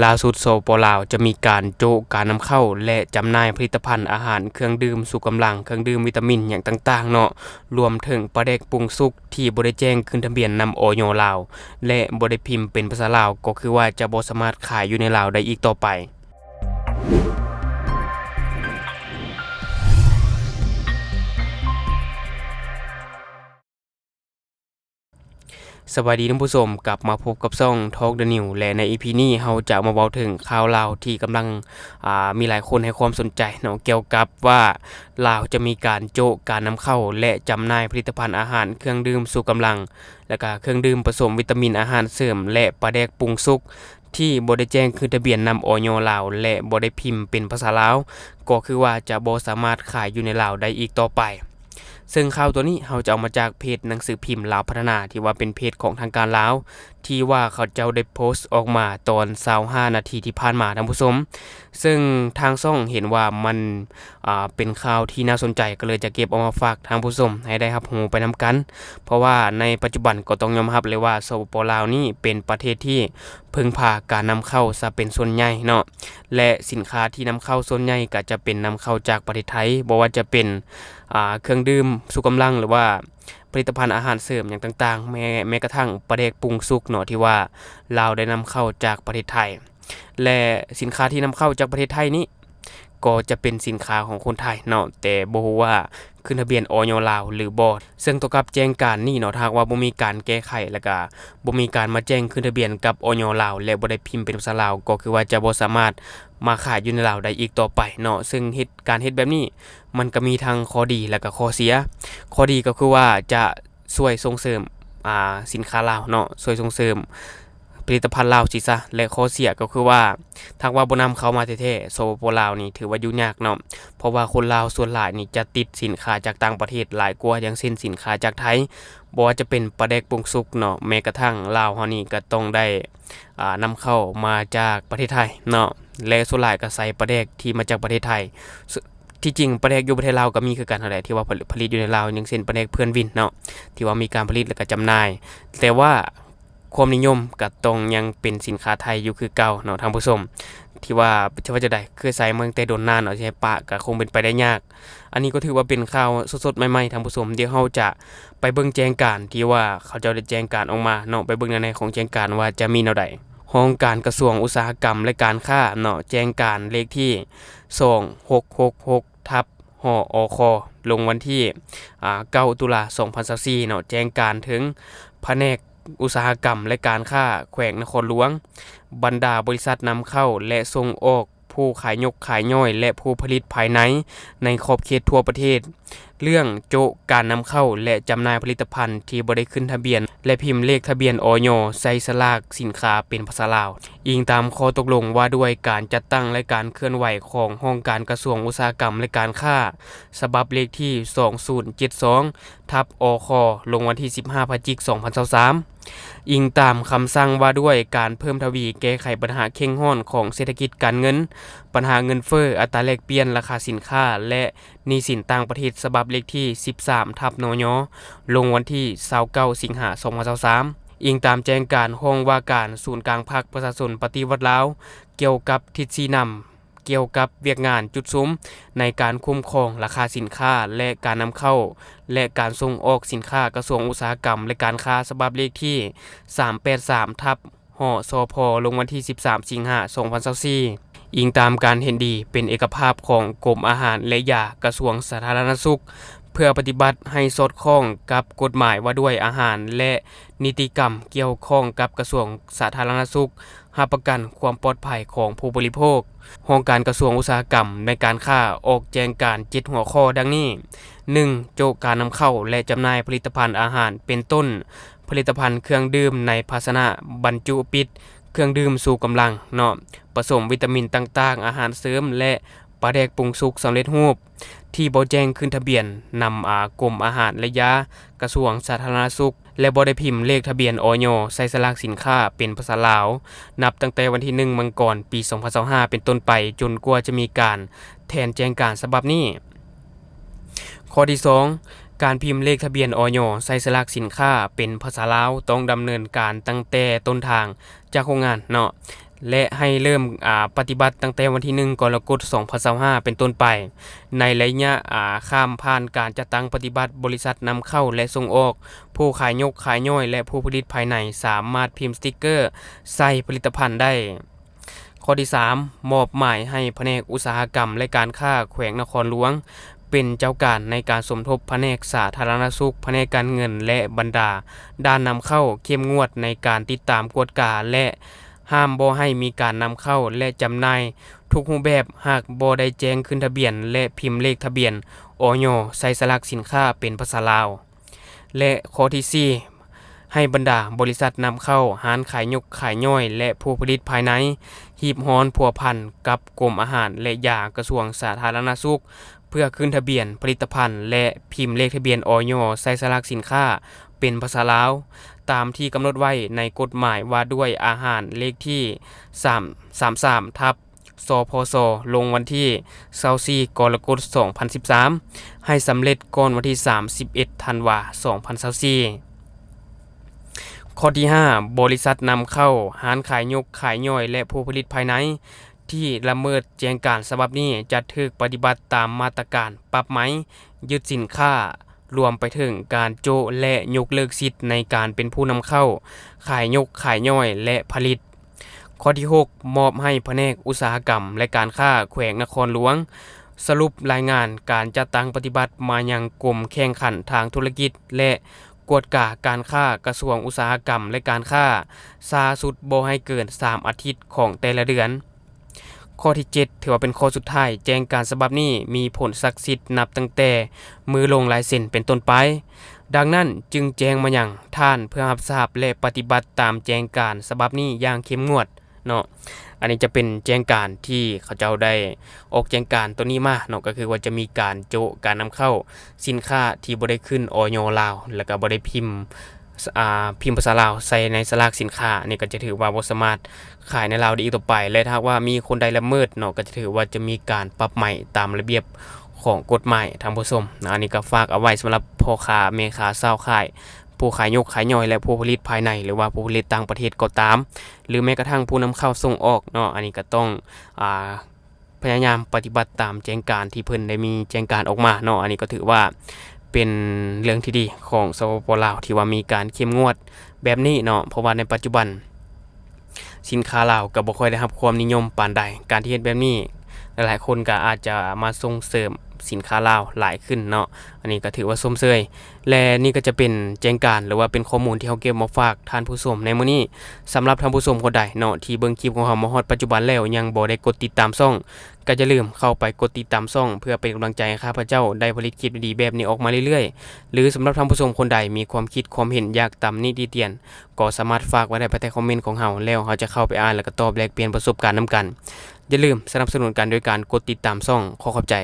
ລ່າສຸດ ສປປ ລາວ ຈະມີການໂຈະການນຳເຂົ້າ ແລະ ຈຳໜ່າຍຜະລິດຕະພັນອາຫານ, ເຄື່ອງດື່ມຊູກຳລັງ, ເຄື່ອງດື່ມວິຕາມິນຫຍັງຕ່າງໆເນາະ, ລວມເຖິງປາແດກປຸງສຸກທີ່ບໍ່ໄດ້ແຈ້ງຂຶ້ນທະບຽນນຳ ອຢ ລາວ ແລະ ບໍ່ໄດ້ພິມເປັນພາສາລາວ ກໍຄືວ່າຈະບໍ່ສາມາດຂາຍຢູ່ໃນລາວໄດ້ອີກຕໍ່ໄປ. ສະບາຍດີທ່ານຜູ້ຊົມ, ກັບມາພົບກັບຊ່ອງ Talk the News ແລະ ໃນ ອີ ພີ ນີ້ເຮົາຈະມາເວົ້າເຖິງຂ່າວລາວທີ່ກຳລັງ ອ່າ ມີຫຼາຍຄົນໃຫ້ຄວາມສົນໃຈເນາະ, ກ່ຽວກັບວ່າລາວຈະມີການໂຈະການນຳເຂົ້າ ແລະ ຈຳໜ່າຍຜະລິດຕະພັນອາຫານ, ເຄື່ອງດື່ມຊູກຳລັງ ແລະ ກະເຄື່ອງດື່ມປະສົມວິຕາມິນ, ອາຫານເສີມ ແລະ ປາແດກປຸງສຸກ ທີ່ບໍ່ໄດ້ແຈ້ງຂຶ້ນທະບຽນນຳ ອຢ ລາວ ແລະ ບໍ່ໄດ້ພິມເປັນພາສາລາວ ກໍຄືວ່າຈະບໍ່ສາມາດຂາຍຢູ່ໃນລາວໄດ້ອີກຕໍ່ໄປ. ເຊິ່ງຂ່າວຕົວນີ້ເຮົາຈະເອົາມາຈາກເພຈໜັງສືພິມລາວພັດທະນາ ທີ່ວ່າເປັນເພຈຂອງທາງການລາວ ທີ່ວ່າເຂົາເຈົ້າໄດ້ໂພສອອກມາຕອນຊາວຫ້ານາທີທີ່ຜ່ານມາທ່ານຜູ້ຊົມ. ເຊິ່ງທາງຊ່ອງເຫັນວ່າມັນ ອ່າ ເປັນຂ່າວທີ່ໜ້າສົນໃຈ ກໍເລີຍຈະເກັບເອົາມາຝາກທ່ານຜູ້ຊົມໃຫ້ໄດ້ຮັບຮູ້ໄປນຳກັນ. ເພາະວ່າໃນປັດຈຸບັນກໍຕ້ອງຍອມຮັບເລີຍວ່າ ສປປ ລາວ ນີ້ເປັນປະເທດທີ່ເພິ່ງພາການນຳເຂົ້າຊະເປັນສ່ວນໃຫຍ່ເນາະ ແລະ ສິນຄ້າທີ່ນຳເຂົ້າສ່ວນໃຫຍ່ກໍຈະເປັນນຳເຂົ້າຈາກປະເທດໄທ, ບໍ່ວ່າຈະເປັນ ອ່າ ເຄື່ອງດື່ມຊູກຳລັງ ຫຼືວ່າຜະລິດຕະພັນອາຫານເສີມຫຍັງຕ່າງໆ, ແມ້ ແມ້ກະທັ່ງປາແດກປຸງສຸກເນາະ ທີ່ວ່າລາວໄດ້ນຳເຂົ້າຈາກປະເທດໄທ ແລະ ສິນຄ້າທີ່ນຳເຂົ້າຈາກປະເທດໄທນີ້ ກໍຈະເປັນສິນຄ້າຂອງຄົນໄທເນາະ, ແຕ່ບໍ່ຮູ້ວ່າຂຶ້ນທະບຽນ ອຢ ລາວ ຫຼືບໍ່. ເຊິ່ງຕົວກັບແຈ້ງການນີ້ເນາະ, ຖ້າຫາກວ່າບໍ່ມີການແກ້ໄຂ ແລ້ວກະບໍ່ມີການມາແຈ້ງຂຶ້ນທະບຽນກັບ ອຢ ລາວ ແລະ ບໍ່ໄດ້ພິມເປັນພາສາລາວ ກໍຄືວ່າຈະບໍ່ສາມາດມາຂາຍຢູ່ໃນລາວໄດ້ອີກຕໍ່ໄປເນາະ. ເຊິ່ງເຮັດ ການເຮັດແບບນີ້ ມັນກະມີທັງຂໍ້ດີ ແລະ ກະຂໍ້ເສຍ. ຂໍ້ດີກໍຄືວ່າຈະ ຊ່ວຍສົ່ງເສີມ ອ່າ ສິນຄ້າລາວເນາະ, ຊ່ວຍສົ່ງເສີມຜະລິດຕະພັນລາວຊີ້ຊະ ແລະ ຂໍ້ເສຍກໍຄືວ່າ ຖ້າຫາກວ່າບໍ່ນຳເຂົ້າມາແທ້ໆ ສປປ ລາວ ນີ້ຖືວ່າຢູ່ຍາກເນາະ, ເພາະວ່າຄົນລາວສ່ວນຫຼາຍນີ້ຈະຕິດສິນຄ້າຈາກຕ່າງປະເທດຫຼາຍກວ່າ ຢ່າງເຊັ່ນ ສິນຄ້າຈາກໄທ, ບໍ່ວ່າຈະເປັນປາແດກປຸງສຸກເນາະ, ແມ້ກະທັ່ງລາວເຮົານີ້ກໍຕ້ອງໄດ້ ອ່າ ນຳເຂົ້າມາຈາກປະເທດໄທເນາະ ແລະ ສ່ວນຫຼາຍກໍໃຊ້ປາແດກທີ່ມາຈາກປະເທດໄທ. ທີ່ຈິງປາແດກຢູ່ປະເທດລາວກໍມີຄືກັນຫັ້ນແຫຼະ ທີ່ວ່າຜະລິດຢູ່ໃນລາວ, ຢ່າງເຊັ່ນ ປາແດກເພື່ອນວິນເນາະ ທີ່ວ່າມີການຜະລິດ ແລ້ວກໍຈຳໜ່າຍ, ແຕ່ວ່າຄວາມນິຍົມກໍຕ້ອງຍັງເປັນສິນຄ້າໄທຢູ່ຄືເກົ່າເນາະທ່ານຜູ້ຊົມ. ທີ່ວ່າ ຈະວ່າຈັ່ງໃດ ເຄີຍໃຊ້ມາຕັ້ງແຕ່ດົນນານເນາະ, ຊິໃຫ້ປະກໍຄົງເປັນໄປໄດ້ຍາກ. ອັນນີ້ກໍຖືວ່າເປັນຂ່າວສົດໆໃໝ່ໆທ່ານຜູ້ຊົມ. ດຽວເຮົາຈະໄປເບິ່ງແຈ້ງການທີ່ວ່າເຂົາເຈົ້າໄດ້ແຈ້ງການອອກມາເນາະ, ໄປເບິ່ງໃນຂອງແຈ້ງການວ່າຈະມີແນວໃດ. ຫ້ອງການກະຊວງອຸດສາຫະກຳ ແລະ ການຄ້າເນາະ, ແຈ້ງການເລກທີສອງຫົກຫົກຫົກ ທັບ ຫ ອ ຄ ລົງວັນທີ ອ່າ ເກົ້າ ຕຸລາ ສອງພັນຊາວສີ່ເນາະ, ແຈ້ງການເຖິງພະແນກອຸດສາຫະກຳ ແລະ ການຄ້າແຂວງນະຄອນຫຼວງ, ບັນດາບໍລິສັດນຳເຂົ້າ ແລະ ສົ່ງອອກ, ຜູ້ຂາຍຍົກຂາຍຍ່ອຍ ແລະ ຜູ້ຜະລິດພາຍໃນ ໃນຂອບເຂດທົ່ວປະເທດ, ເລື່ອງໂຈະການນຳເຂົ້າ ແລະ ຈຳໜ່າຍຜະລິດຕະພັນທີ່ບໍ່ໄດ້ຂຶ້ນທະບຽນ ແລະ ພິມເລກທະບຽນ ອຢ ໃສ່ສະຫຼາກສິນຄ້າເປັນພາສາລາວ. ອີງຕາມຂໍ້ຕົກລົງວ່າດ້ວຍການຈັດຕັ້ງ ແລະ ການເຄື່ອນໄຫວຂອງຫ້ອງການກະຊວງອຸດສາຫະກຳ ແລະ ການຄ້າ ສະບັບເລກທີສອງສູນເຈັດສອງ ທັບ ອຄ ລົງວັນທີສິບຫ້າ ພະຈິກ ສອງພັນຊາວສາມ. ອີງຕາມຄຳສັ່ງວ່າດ້ວຍການເພີ່ມທະວີແກ້ໄຂບັນຫາເຄັ່ງຮ້ອນຂອງເສດຖະກິດການເງິນ, ບັນຫາເງິນເຟີ້, ອັດຕາແລກປ່ຽນ, ລາຄາສິນຄ້າ ແລະ ໜີ້ສິນຕ່າງປະເທດ ສະບັບເລກທີສິບສາມ ທັບ ນຍ ລົງວັນທີຊາວເກົ້າ ສິງຫາ ສອງພັນຊາວສາມ. ອີງຕາມແຈ້ງການຫ້ອງວ່າການສູນກາງພັກປະຊາຊົນປະຕິວັດລາວ ກ່ຽວກັບທິດຊີ້ນຳ ກ່ຽວກັບວຽກງານຈຸດສຸມໃນການຄຸ້ມຄອງລາຄາສິນຄ້າ ແລະ ການນຳເຂົ້າ ແລະ ການສົ່ງອອກສິນຄ້າ ກະຊວງອຸດສາຫະກຳ ແລະ ການຄ້າ ສະບັບເລກທີສາມແປດສາມ ທັບ ຫ ສພ ລົງວັນທີສິບສາມ ສິງຫາ ສອງພັນຊາວສີ່. ອີງຕາມການເຫັນດີເປັນເອກະພາບຂອງກົມອາຫານ ແລະ ຢາ ກະຊວງສາທາລະນະສຸກ ເພື່ອປະຕິບັດໃຫ້ສອດຄ່ອງກັບກົດໝາຍວ່າດ້ວຍອາຫານ ແລະ ນິຕິກຳກ່ຽວຂ້ອງກັບກະຊວງສາທາລະນະສຸກ ຮັບປະກັນຄວາມປອດໄພຂອງຜູ້ບໍລິໂພກ. ຫ້ອງການກະຊວງອຸດສາຫະກຳ ແລະ ການຄ້າ ອອກແຈ້ງການເຈັດຫົວຂໍ້ດັ່ງນີ້: ໜຶ່ງ ໂຈະການນຳເຂົ້າ ແລະ ຈຳໜ່າຍຜະລິດຕະພັນອາຫານ ເປັນຕົ້ນ ຜະລິດຕະພັນເຄື່ອງດື່ມໃນພາຊະນະບັນຈຸປິດ, ເຄື່ອງດື່ມຊູກຳລັງເນາະ, ປະສົມວິຕາມິນຕ່າງໆ, ອາຫານເສີມ ແລະ ປາແດກປຸງສຸກສຳເລັດຮູບ ທີ່ບໍ່ແຈ້ງຂຶ້ນທະບຽນນຳ ອາ ກົມອາຫານ ແລະ ຢາ, ກະຊວງສາທາລະນະສຸກ ແລະ ບໍ່ໄດ້ພິມເລກທະບຽນ ອຢ ໃສ່ສະຫຼາກສິນຄ້າເປັນພາສາລາວ ນັບຕັ້ງແຕ່ວັນທີໜຶ່ງ ມັງກອນ ປີສອງພັນຊາວຫ້າ ເປັນຕົ້ນໄປ, ຈົນກວ່າຈະມີການແທນແຈ້ງການສະບັບນີ້. ຂໍ້ທີສອງ ການພິມເລກທະບຽນ ອຢ ໃສ່ສະຫຼາກສິນຄ້າເປັນພາສາລາວ ຕ້ອງດຳເນີນການຕັ້ງແຕ່ຕົ້ນທາງ ຈາກໂຮງງານເນາະ, ແລະ ໃຫ້ເລີ່ມ ອາ ປະຕິບັດຕັ້ງແຕ່ວັນທີໜຶ່ງ ກໍລະກົດ ສອງພັນຊາວຫ້າ ເປັນຕົ້ນໄປ. ໃນໄລຍະ ອາ ຂ້າມຜ່ານການຈັດຕັ້ງປະຕິບັດ, ບໍລິສັດນຳເຂົ້າ ແລະ ສົ່ງອອກ, ຜູ້ຂາຍຍົກຂາຍຍ່ອຍ ແລະ ຜູ້ຜະລິດພາຍໃນ ສາມາດພິມສະຕິກເກີໃສ່ຜະລິດຕະພັນໄດ້. ຂໍ້ທີສາມ ມອບໝາຍໃຫ້ພະແນກອຸດສາຫະກຳ ແລະ ການຄ້າແຂວງນະຄອນຫຼວງ ເປັນເຈົ້າການໃນການສົມທົບພະແນກສາທາລະນະສຸກ, ພະແນກການເງິນ ແລະ ບັນດາດ້ານນຳເຂົ້າ ເຂັ້ມງວດໃນການຕິດຕາມກວດກາ ແລະ ຫ້າມບໍ່ໃຫ້ມີການນຳເຂົ້າ ແລະ ຈຳໜ່າຍທຸກຮູບແບບ ຫາກບໍ່ໄດ້ແຈ້ງຂຶ້ນທະບຽນ ແລະ ພິມເລກທະບຽນ ອອຍ ໃສ່ສະຫຼາກສິນຄ້າເປັນພາສາລາວ. ແລະ ຂໍ້ທີສີ່ ໃຫ້ບັນດາບໍລິສັດນຳເຂົ້າ, ຮ້ານຂາຍຍົກຂາຍຍ່ອຍ ແລະ ຜູ້ຜະລິດພາຍໃນ ຮີບຮ້ອນພົວພັນກັບກົມອາຫານ ແລະ ຢາ ກະຊວງສາທາລະນະສຸກ ເພື່ອຂຶ້ນທະບຽນຜະລິດຕະພັນ ແລະ ພິມເລກທະບຽນ ອອຍ ໃສ່ສະຫຼາກສິນຄ້າເປັນພາສາລາວ ຕາມທີ່ກຳນົດໄວ້ໃນກົດໝາຍວ່າດ້ວຍອາຫານ ເລກທີ ສາມສາມສາມ ທັບ ສພສ ລົງວັນທີຊາວສີ່ ກໍລະກົດ ສອງພັນສິບສາມ ໃຫ້ສຳເລັດກ່ອນວັນທີສາມສິບເອັດ ທັນວາ ສອງພັນຊາວສີ່. ຂໍ້ທີຫ້າ ບໍລິສັດນຳເຂົ້າ, ຮ້ານຂາຍຍົກຂາຍຍ່ອຍ ແລະ ຜູ້ຜະລິດພາຍໃນ ທີ່ລະເມີດແຈ້ງການສະບັບນີ້ ຈະຖືກປະຕິບັດຕາມມາດຕະການປັບໃໝ, ຍຶດສິນຄ້າ, ລວມໄປເຖິງການໂຈະ ແລະ ຍົກເລີກສິດໃນການເປັນຜູ້ນຳເຂົ້າ, ຂາຍຍົກຂາຍຍ່ອຍ ແລະ ຜະລິດ. ຂໍ້ທີຫົກ ມອບໃຫ້ພະແນກອຸດສາຫະກຳ ແລະ ການຄ້າແຂວງນະຄອນຫຼວງ ສະຫຼຸບລາຍງານການຈັດຕັ້ງປະຕິບັດມາຍັງກົມແຂ່ງຂັນທາງທຸລະກິດ ແລະ ກວດກາການຄ້າ ກະຊວງອຸດສາຫະກຳ ແລະ ການຄ້າ ຊ້າສຸດບໍ່ໃຫ້ເກີນສາມອາທິດຂອງແຕ່ລະເດືອນ. ຂໍ້ທີເຈັດ ຖືວ່າເປັນຂໍ້ສຸດທ້າຍ, ແຈ້ງການສະບັບນີ້ມີຜົນສັກສິດນັບຕັ້ງແຕ່ມື້ລົງລາຍເຊັນເປັນຕົ້ນໄປ. ດັ່ງນັ້ນ, ຈຶ່ງແຈ້ງມາຍັງທ່ານເພື່ອຮັບຊາບ ແລະ ປະຕິບັດຕາມແຈ້ງການສະບັບນີ້ຢ່າງເຂັ້ມງວດເນາະ. ອັນນີ້ຈະເປັນແຈ້ງການທີ່ເຂົາເຈົ້າໄດ້ອອກແຈ້ງການໂຕນີ້ມາເນາະ, ກໍຄືວ່າຈະມີການໂຈະການນຳເຂົ້າສິນຄ້າທີ່ບໍ່ໄດ້ຂຶ້ນ ອອຍ ລາວ ແລ້ວກໍບໍ່ໄດ້ພິມ ອາ ພິມພາສາລາວໃສ່ໃນສະຫຼາກສິນຄ້າ, ອັນນີ້ກໍຈະຖືວ່າບໍ່ສາມາດຂາຍໃນລາວໄດ້ອີກຕໍ່ໄປ ແລະ ຖ້າຫາກວ່າມີຄົນໃດລະເມີດເນາະ ກໍຈະຖືວ່າຈະມີການປັບໃໝຕາມລະບຽບຂອງກົດໝາຍ, ທ່ານຜູ້ຊົມ. ອັນນີ້ກໍຝາກເອົາໄວ້ສຳລັບພໍ່ຄ້າແມ່ຄ້າຊາວຂາຍ, ຜູ້ຂາຍຍົກຂາຍຍ່ອຍ ແລະ ຜູ້ຜະລິດພາຍໃນ ຫຼືວ່າຜູ້ຜະລິດຕ່າງປະເທດກໍຕາມ ຫຼືແມ້ກະທັ່ງຜູ້ນຳເຂົ້າສົ່ງອອກເນາະ, ອັນນີ້ກໍຕ້ອງ ອາ ພະຍາຍາມປະຕິບັດຕາມແຈ້ງການທີ່ເພິ່ນໄດ້ມີແຈ້ງການອອກມາເນາະ. ອັນນີ້ກໍຖືວ່າເປັນເລື່ອງທີ່ດີຂອງ ສປປ ລາວ ທີ່ວ່າມີການເຂັ້ມງວດແບບນີ້ເນາະ, ເພາະວ່າໃນປັດຈຸບັນສິນຄ້າລາວກໍບໍ່ຄ່ອຍໄດ້ຮັບຄວາມນິຍົມປານໃດ. ການທີ່ເຮັດແບບນີ້ ຫຼາຍໆຄົນກໍອາດຈະມາສົ່ງເສີມສິນຄ້າລາວຫຼາຍຂຶ້ນເນາະ, ອັນນີ້ກໍຖືວ່າຊົມເຊີຍ. ແລະ ນີ້ກໍຈະເປັນແຈ້ງການ ຫຼືວ່າເປັນຂໍ້ມູນທີ່ເຮົາເກັບມາຝາກທ່ານຜູ້ຊົມໃນມື້ນີ້. ສຳລັບທ່ານຜູ້ຊົມຄົນໃດເນາະ ທີ່ເບິ່ງຄລິບຂອງເຮົາມາຮອດປັດຈຸບັນແລ້ວ ຍັງບໍ່ໄດ້ກົດຕິດຕາມຊ່ອງ, ກໍຢ່າລືມເຂົ້າໄປກົດຕິດຕາມຊ່ອງ ເພື່ອເປັນກຳລັງໃຈໃຫ້ຂ້າພະເຈົ້າໄດ້ຜະລິດຄລິບດີໆແບບນີ້ອອກມາເລື້ອຍໆ. ຫຼື ສຳລັບທ່ານຜູ້ຊົມຄົນໃດມີຄວາມຄິດຄວາມເຫັນຢາກຕຳໜິຕິຕຽນ ກໍສາມາດຝາກໄວ້ໄດ້ພາຍໃຕ້ຄອມເມັນຂອງເຮົາ, ແລ້ວເຮົາຈະເຂົ້າໄປອ່ານ ແລ້ວກໍຕອບແລກປ່ຽນປະສົບການນຳກັນ. ຢ່າລືມສະໜັບສະໜູນກັນໂດຍການກົດຕິດຕາມຊ່ອງ. ຂໍຂອບໃຈ.